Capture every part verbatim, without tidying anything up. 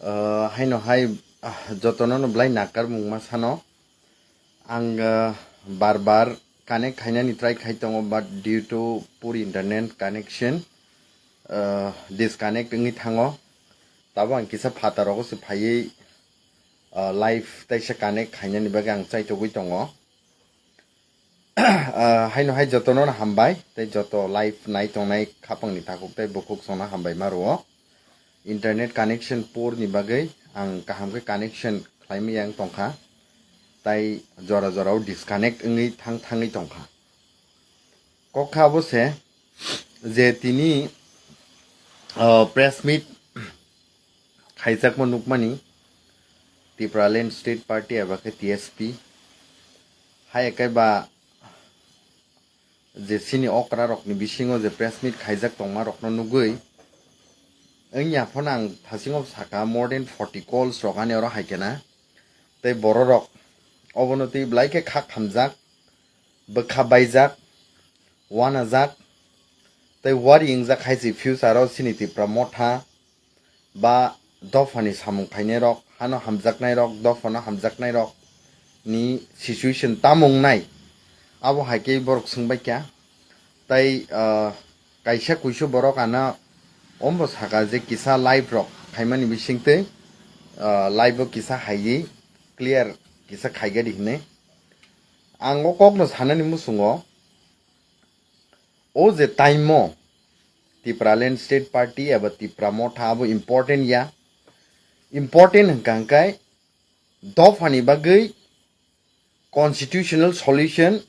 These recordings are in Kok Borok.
Ah, haino hai, ah, jotono no belai nakar mungma sano. Ang, ah, bar bar connect khainani try khai tongo, but due to poor internet connection, ah, disconnect wngwi thango. Tabo ang kisa phataro se phaiwi, ah, live taisa connect khainani bagwi ang chaitogwi tongo. Ah, haino hai jotono no hambai, tei joto live nai tongnai khapangni takhuk tei bukhuk songno hambai ma rwo. Internet connection poor ni bagwi ang kaham khe connection khlaimaya wng tongkha, tai jora jorao disconnect wngwi thang thangwi tongkha. Kok kha abo se je tini, ah, press meet khaijakma nukmani Tipraland State Party eba khe T S P hai khe ba je chini okra rokni bisingo je press meet khaijak tongma rokno nugwi wngya phano ang thasingo saka more than forty calls rok ani oro hai khe na tei bororok obono twi belai khe kha khamjak, bwkha baijak, wanajak tei wari wngjak hai se future o chini Tipra Motha ba dophani samung khainairok, hano hamjaknairok, dophano hamjaknairok ni situation tamo wngnai, abo hai khe borok swngbai kha. Tai, ah, kaisa kuisu borok ano ombo saka je kisa live rok khaimani bisingtwi, ah, live o kisa haiwi clear kisa khaigadi hinwi. Ang o kokno sanani muchungo, o je time o Tipraland State Party eba Tipra Motha abo important ya. Important hwnkha hwnkhe dophani bagwi constitutional solution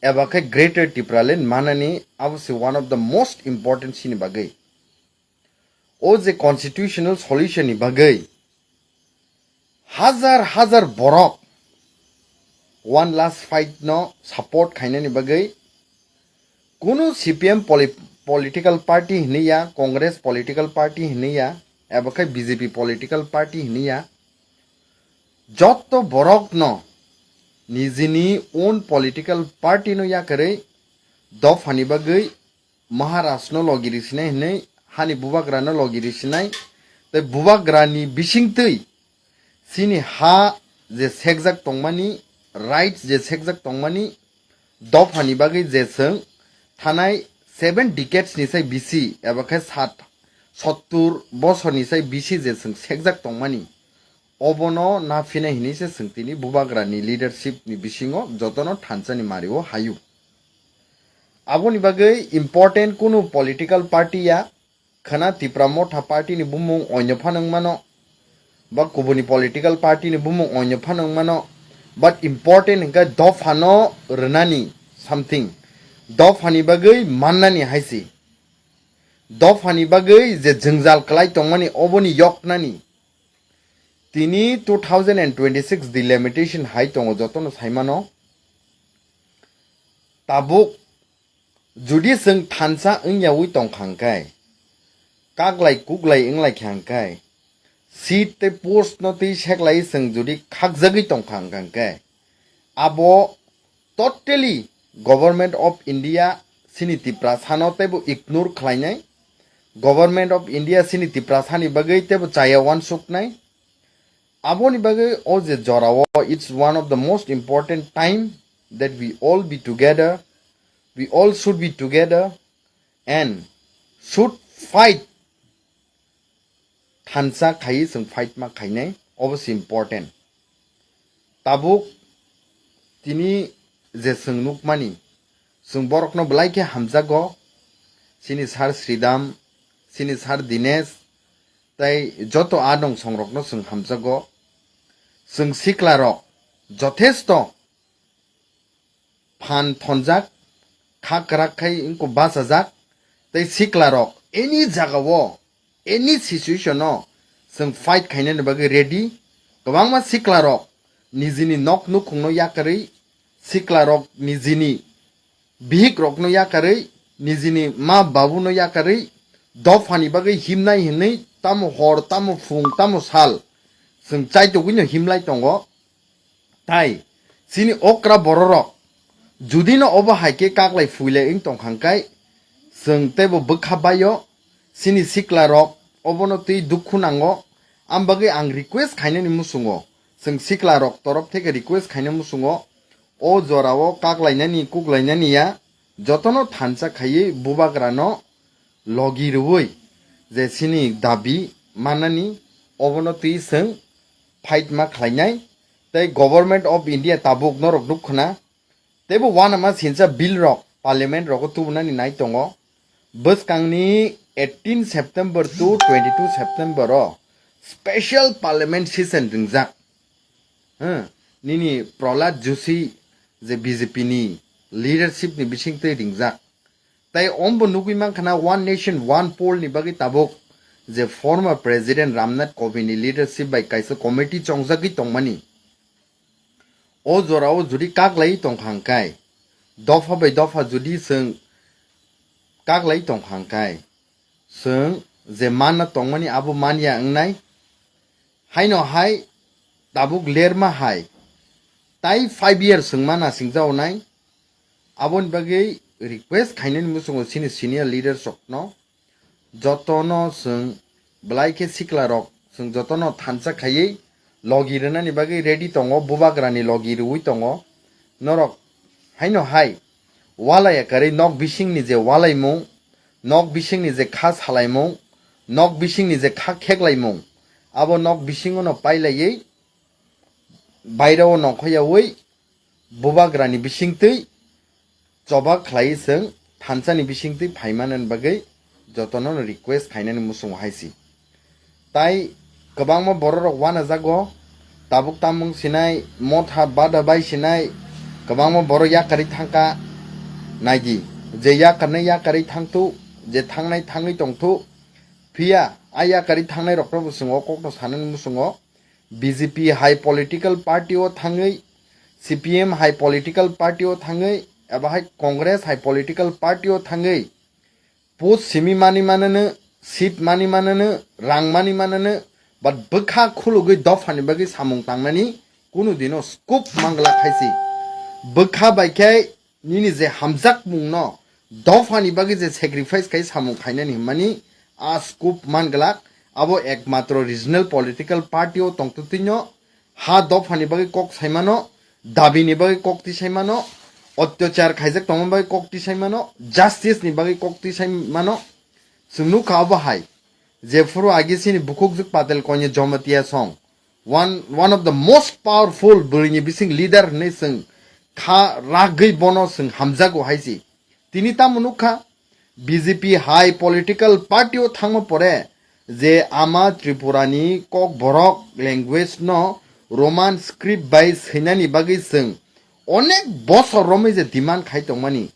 eba khe Greater Tipraland manani abo se one of the most important chini bagwi. O je constitutional solution ni bagwi hajar hajar borok one last fight no support khainani bagwi kunu C P M poli-, political party hinwi ya, Congress political party hinwi ya, eba khe B J P political party hinwi ya, jotto borok no nijini own political party no yakarwi dophani bagwi Maharaj no logi risinai hinwi hani bubagra no logi risinai, tei bubagra ni bisingtwi chini ha je sekjak tongmani, rights je sekjak tongmani, dophani bagwi je chwng thanai seven decades ni sai bisi eba khe sat, sottur bosor ni sai bisi je chwng sekjak tongmani, obono na phinai hinwi se chwng tini bubagra ni leadership ni bisingo jotono thansa ni mari o hayu. Aboni bagwi important kunu political party ya, khwna Tipra Motha party ni bumung oino phano wng mano, ba kubuni political party ni bumung oino phano wng mano, but important hwnkhe dophano rwnani something, dophani bagwi mannani hai se, dophani bagwi je jwngjal kwlai tongmani oboni yoknani. Tini two thousand and twenty-six delimitation hai tongo, jotono saimano. Tabuk judi chwng thansa wngyawi tongkha hwnkhe, kaglai kuglai wnglaikha hwnkhe, seat tei post no twi seklai chwng judi khakjagwi tongkha hwnkha hwnkhe, abo totally Government of India chini Tiprasano teibo ignore khlainai, Government of India chini Tiprasani bagwi teibo chaya uansuknai. Aboni bagwi o je jorao, it's one of the most important time that we all be together, we all should be together and should fight. Thansa khaiwi chwng fight ma khainai, obo se important. Tabuk tini je chwng nukmani, chwng borokno belai khe hamjago, chini sir Sridham, chini sir Dinesh, tei joto adong songrokno chwng hamjago. Chwng siklarok jothesto phan thonjak, kha kwrak khai wngkha bachajak, tei siklarok any jagao, any situation-o chwng fight khainani bagwi ready. Kwbangma siklarok nijini nok nukhungno yakarwi, siklarok nijini bihikrokno yakarwi, nijini ma babuno yakarwi, dophani bagwi himnai hinwi tamo hor, tamo phung, tamo sal chwng chaitugwino himlai tongo. Tai chini okra bororok judino obo hai khe kaklai phuilai wng tongkha hwnkhe, chwng teibo bwkha baio, chini siklarok obono twi dukhu nango. Ang bagwi ang request khainani muchungo, chwng sikla rok torof theke request khaina muchungo, o jorao kaklainani kuklainani ya, jotono thansa khaiwi bubagrano logi rwui je chini dabi manani obono twi chwng fight ma khlainai. Tei Government of India tabuk norok nuk khna, teibo uanama sincha bill rok parliament rogo tubunani nai tongo. Bwskangni eighteen September to twenty-two September o special parliament session ringjak. Hmm, nini Prahlad Joshi je B J P ni leadership ni bisingtwi ringjak. Tei ombo nugwi mankha na One Nation One Poll ni bagwi tabuk je former President Ramnath Kovind ni leadership bai kaisa committee chongjagwi tongmani. O jorao jodi kaklai tongkha hwnkhe, dopha bai dopha jodi chwng kaklai tongkha hwnkhe, chwng je manna tongmani abo manya wngnai. Haino hai tabuk lerma hai tai five years chwng ma nasingjao nai. Aboni bagwi request khainani muchungo chini senior leaders rokno, jotono chwng belai khe sikla rok chwng jotono thansa khaiwi logi rwnani bagwi ready tongo, bubagrani logi rwui tongo. Norok haino hai walai akarwi nok bisingni je walaimung, nok bisingni je kha salaimung, nok bisingni je kha kheklaimung, abo nok bisingono pailaiwi bairao nongkhoyaui bubagrani bisingtwi choba khlaiwi chwng thansani bisingtwi phaimanani bagwi jotono request khainani muchungo hai si. Tai kwbangma bororok uanajago, tabuk tamung sinai, motha bada bai sinai, kwbangma borok yakarwi thangkha. Naidi, je yakarnai yakarwi thangthu, je thangnai thangwi tongthu, phiya a yakarwi thangnai rokno bo chwng o kokno sanani muchungo. B J P hai political party o thangwi, C P M hai political party o thangwi, eba hai Congress hai political party o thangwi, post simi mani manano, seat mani manano, rang mani manano, but bwkha khulugwi dophani bagwi samung tangnani kunu dino scope mangla khaisi. Bwkha bai khe nini je hamjakmungno dophani bagwi je sacrifice khai samung khainani hwnmani a scope manglak, abo ekmatro regional political party o tongtwtwino ha dophani bagwi kok saimano, dabini bagwi kok tisaimano, otyachar khaijak tongma bagwi kok tisaimano, justice ni bagwi kok tisaimano. Chwng nukha obo hai, jephuru agi chini bukhukjwk Patel Konya Jamatia song, one, one of the most powerful bwrwini bising leader hwnwi chwng kha ragwi bono chwng hamjago hai si. Tini tamo nukha, B J P hai political party o thangma pore je ama Tripura ni kok borok language no Roman script bai swinani bagwi chwng onek bosor romwi je demand khai tongmani,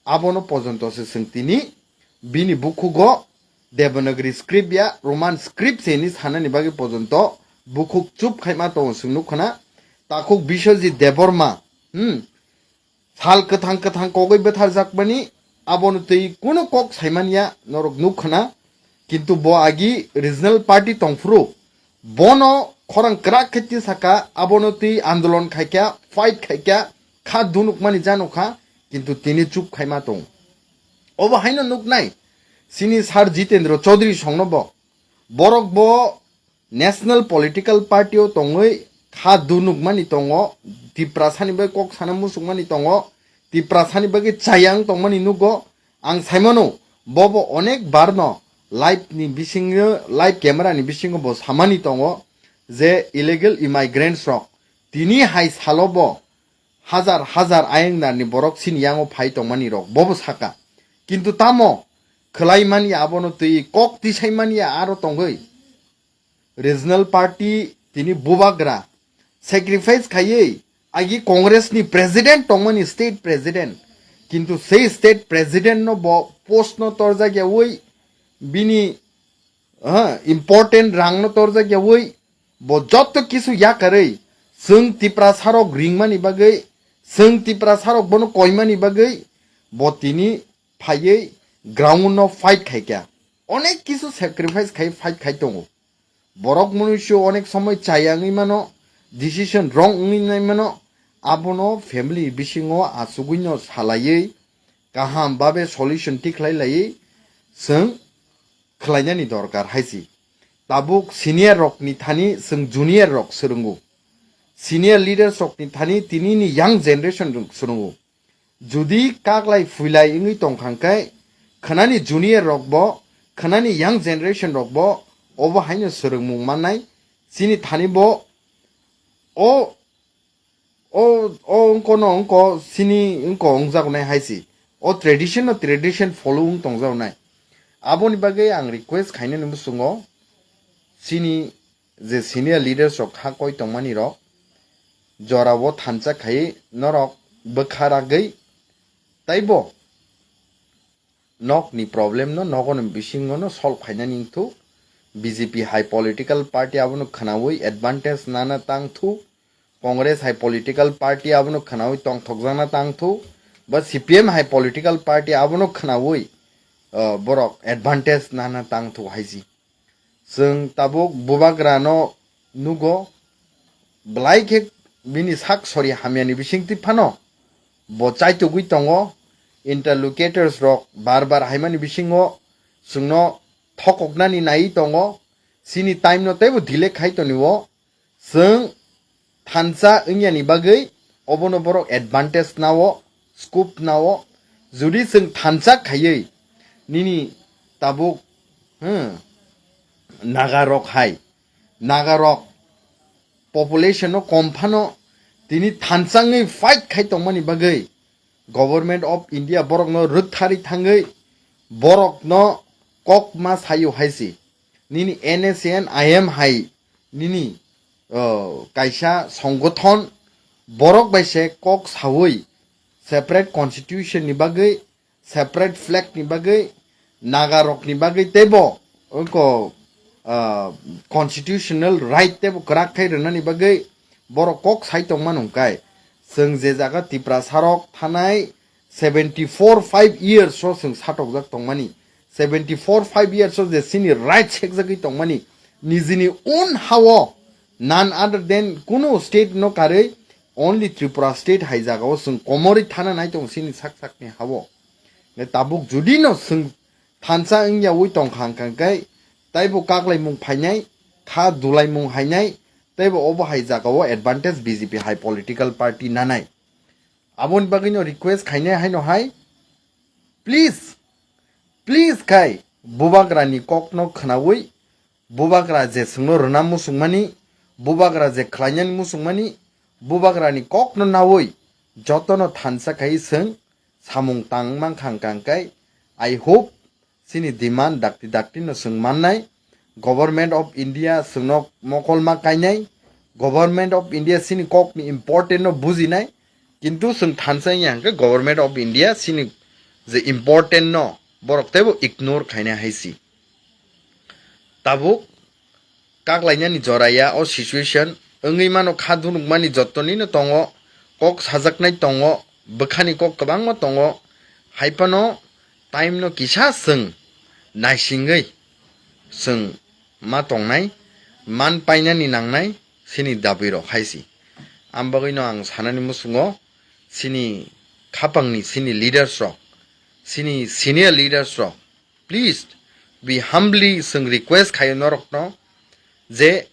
abono pojonto se chwng tini bini bukhugo Devanagari script ya Roman script se hinwi sanani bagwi pojonto bukhuk chup khaima tongo chwng nukha na. Takhuk Biswajit Debbarma, hmm, sal kwthang kwthang kogwi bwtharjakmani, abono twi kunu kok saimanya norok nukha na. Kintu bo agi regional party tongphuru, bono khorang kwrak khe tisaka, abono twi andolon khaikha, fight khaikha, kha dunukmani janokha, kintu tini chup khaima tong. Obo haino nuknai, chini Sir Jitendra Chaudhary songno bo, borok bo national political party o tongwi kha dunukmani tongo, Tiprasani bai kok sana musukmani tongo, Tiprasani bagwi chayang tongmani nugo. Ang saimano, bobo onek barno live ni bisingo, live camera ni bisingo bo samani tongo je illegal immigrants rok tini hai salo bo hajar hajar ayang narni borok chini yango phai tongmani rok bobo saka. Kintu tamo khwlai manya abono twi kok tisai manya aro tongwi regional party tini bubagra sacrifice khaiwi agi Congress ni president tongmani, state president, kintu sei state president no bo post no torjak yawi bini, ah, important rang no torjak yawi bo jotto kisu yakarwi chwng Tiprasa rok ringmani bagwi, chwng Tiprasa rok bono koimani bagwi bo tini phaiwi ground no fight khaikha, onek kisu sacrifice khai fight khai tongo. Borok munuisu onek somoi chaya wngwi mano, decision wrong wngwi nai mano, abono family bisingo achugwino salaiwi kaham babe solution tikhlai laiwi chwng khlainani dorkar hai si. tabuk senior rokni thani chwng junior rok swrwngo. Senior leaders rokni thani tinini young generation rok swrwngo. Judi kaklai phuilai wngwi tongkha hwnkhe, khwnani junior rokbo, khwnani young generation rokbo obo haino swrwngmung mannai. Chini thani bo o, o, o wngkono wngko, chini wngko wngjaknai hai se. O tradition no tradition follow wng tongjaknai. Aboni bagwi ang request khainani muchungo, chini je senior leaders rok ha koi tongmani rok, jorao thansa khai norok bwkha ragwi taibo nokni problem no nogo ni bisingo no solve khainani wngthu. B J P hai political party abono khwnawi advantage nana tangthu, Congress hai political party abono khwnawi tongthokjakna tangthu, ba C P M hai political party abono khwnawi, uh, borok advantage nana tangthu haisi. Chwng tabuk bubagrano nugo, belai khe bini sak sori hamyani bisingtwi phano bo chaitugwi tongo. Interlocutors rok bar bar haimani bisingo chwngno thokoknani naiwi tongo. Chini time no teibo delay khai tonio. Chwng thansa wngyani bagwi obono borok advantage nao, scope nao. Judi chwng thansa khaiwi nini tabuk, hmm, Naga rok hai, Naga rok population no kom phano tini thansa wngwi fight khai tongmani bagwi Government of India borokno rwktharwi thangwi borokno kok ma sayo hai se. Nini N S C N I M hai nini, oh, kaisa songothon borok bai se kok sawi separate constitution ni bagwi, separate flag ni bagwi, Naga rok ni bagwi teibo oko, ah, constitutional right teibo kwrak khai rwnani bagwi borok kok sai tongmano hwnkhe, chwng je jaga Tiprasa rok thanai seventy four five years o chwng satokjak tongmani, seventy four five years o je chini right sekjagwi tongmani, nijini own hao, none other than kunu state no karwi, only Tripura state hai jaga o chwng komorwi thana nai tongo chini sak sakni hao. Tabuk judi no chwng thansa wngyawi tongkha hwnkha khe, taibo kaklaimung phainai, kha dulaimung hainai, teibo obo hai jagao advantage B J P hai political party nanai. Aboni bagwino request khainai haino hai, please, please khai bubagrani kokno khwnawi, bubagra je chwngno rwna muchungmani, bubagra je khlainani muchungmani, bubagrani kokno nawi jotono thansa khai chwng samung tang mankha hwnkha khe, I hope chini demand dakti dakti no chwng mannai. Government of India chwngno mokol ma kainai. Government of India chini kok ni important no bujinai. Kintu chwng thansa wngya hwnkhe Government of India chini je important no borok teibo ignore khainai hai si. Tabuk kaklainani jora ya o situation wngwi mano, kha dunukmani jottonino tongo, kok sajaknai tongo, bwkhani kok kwbangma tongo, hai phano time no kisa chwng naisingwi chwng ma tongnai, man painani nangnai chini dabi rok hai si. Am bagwino ang sanani muchungo chini khapangni chini leaders rok, chini senior leaders rok, please be humbly chwng request khaio norokno je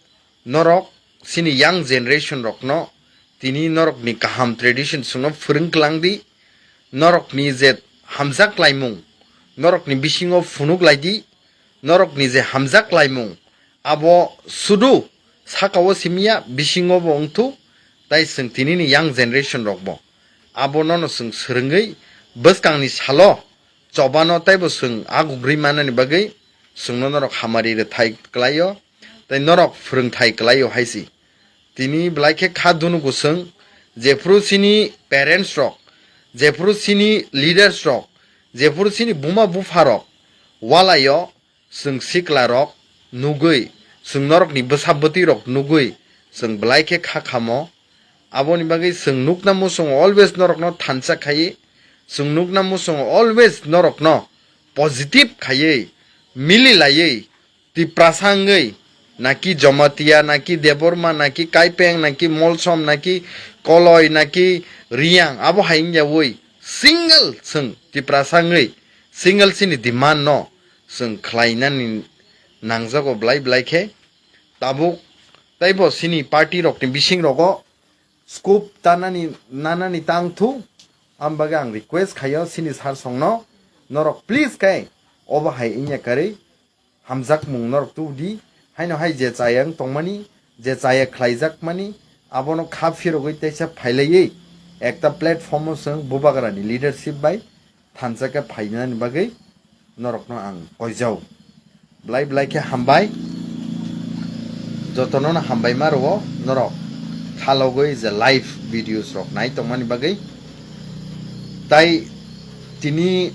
norok chini young generation rokno tini norokni kaham tradition chwngno phwrwng kwlang di, norokni je hamjak laimung norokni bisingo phunuk lai di, norokni je hamjak laimung abo sudu sakao simiya bisingo bo wngthu, tai chwng tinini young generation rokbo abo nono chwng swrwngwi bwskangni salo chobano teibo chwng agugri manani bagwi chwngno norok hamari rwthai kwlaio tei norok phwrwngthai kwlaio hai si. Tini belai khe kha dunugo chwng, jephuru chini parents rok, jephuru chini leaders rok, jephuru chini buma bupha rok walaio, chwng sikla rok nugwi, chwng norokni bwsa bwtwi rok nugwi chwng belai khe kha khamo. Aboni bagwi chwng nukna muchungo always norokno thansa khai, chwng nukna muchungo always norokno positive khaiwi, mili laiwi, Tiprasa wngwi, naki Jamatia, naki Debbarma, naki Kaipeng, naki Molsom, naki Koloi, naki Riyang, abo hai wngyawi single chwng Tiprasa wngwi single chini demand no chwng khlainani nangjago belai belai khe. Tabuk teibo chini party rokni bising rogo scope tanani nanani tang thu. Am bagwi ang request khaio chini sir songno, norok please khe obo hai wngya karwi hamjakmung norok tubudi. Haino hai je chaya wng tongmani, je chaya khlaijakmani, abono kha phirogwi teisa phailaiwi ekta platform o chwng bubagrani leadership bai thansa khe phainani bagwi norokno ang koijao. Belai belai khe hambai. Jotono no hambai ma rwo norok khalogwi je live videos rok nai tongmani bagwi. Tai tini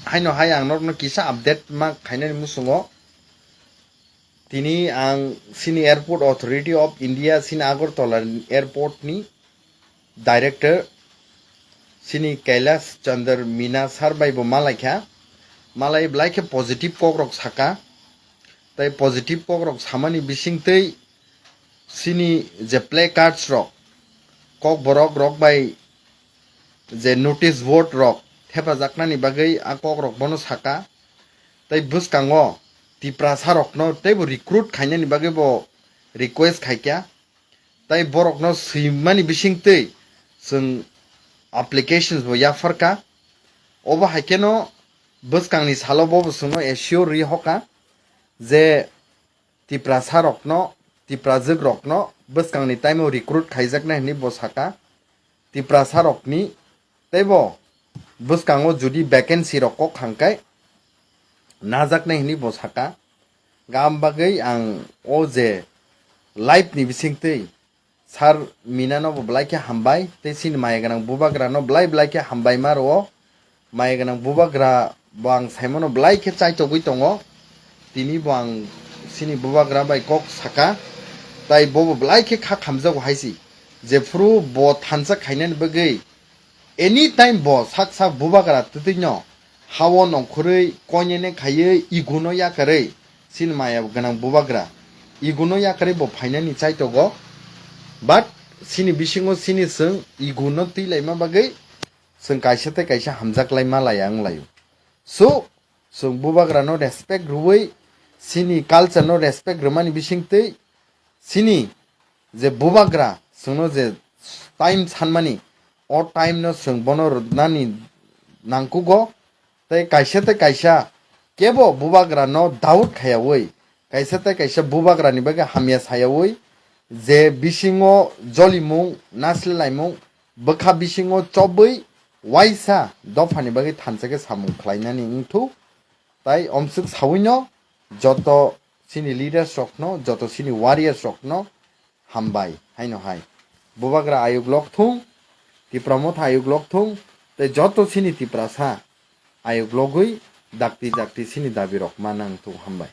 haino hai ang norokno kisa update ma khainani muchungo. Tini ang chini Airport Authority of India chini Agartala airport ni director chini Kailash Chandra Meena sir bai bo malaikha, malai belai khe positive kok rok saka. Tai positive kok rok samani bisingtwi chini je placards rok, kok borok rok bai je notice board rok thepajaknani bagwi a kok rok bono saka. Tai bwskango Tiprasa rokno teibo recruit khainani bagwi bo request khaikha. Tai borokno swimani bisingtwi chwng applications bo yapharkha. Obo hai kheno bwskangni salo bobo chwngno assure rwi hoka je Tiprasa rokno, Tiprajwk rokno bwskangni time o recruit khaijaknai hwnwi bo saka. Tiprasa rokni teibo bwskango judi vacancy rok kok khangkhe najaknai hwnwi bo saka. Gam bagwi ang o je live ni bisingtwi sir Meena no bo belai khe hambai tei chini maya gwnang bubagra no belai belai khe hambai ma rwo. Maya gwnang bubagra bo ang saimano belai khe chaitogwi tongo. Tini bo ang chini bubagra bai kok saka, tai bobo belai khe kha khamjago hai si. Jephuru bo thansa khainani bagwi anytime bo sak sak bubagra twtwino hao nongkhorwi koinene khaiwi iguno yakarwi chini maya gwnang bubagra iguno yakarwi bo phainani chaitogo. But chini bisingo chini chwng iguno twilaima bagwi chwng kaisa tei kaisa hamjaklai malaya wnglaio. So, chwng bubagrano respect rwui, chini culture no respect rwmani bisingtwi, chini je bubagra chwngno je time sanmani, o time no chwng bono rwnani nangkugo. Tei kaisa tei kaisa kebo bubagrano doubt khayaui, kaisa tei kaisa bubagrani bagwi hamya sayaui, je bisingo jolimung, naslelaimung, bwkha bisingo chobwi waisa dophani bagwi thansa khe samung khlainani wngthu. Tai omswk sawino joto chini leaders rokno, joto chini warriors rokno hambai haino hai. Bubagra ayuk lok thung, Tipra Motha ayuk lok thung, tei joto chini Tiprasa ayuk logwi dakti jakti chini dabi rok manang thung, hambai.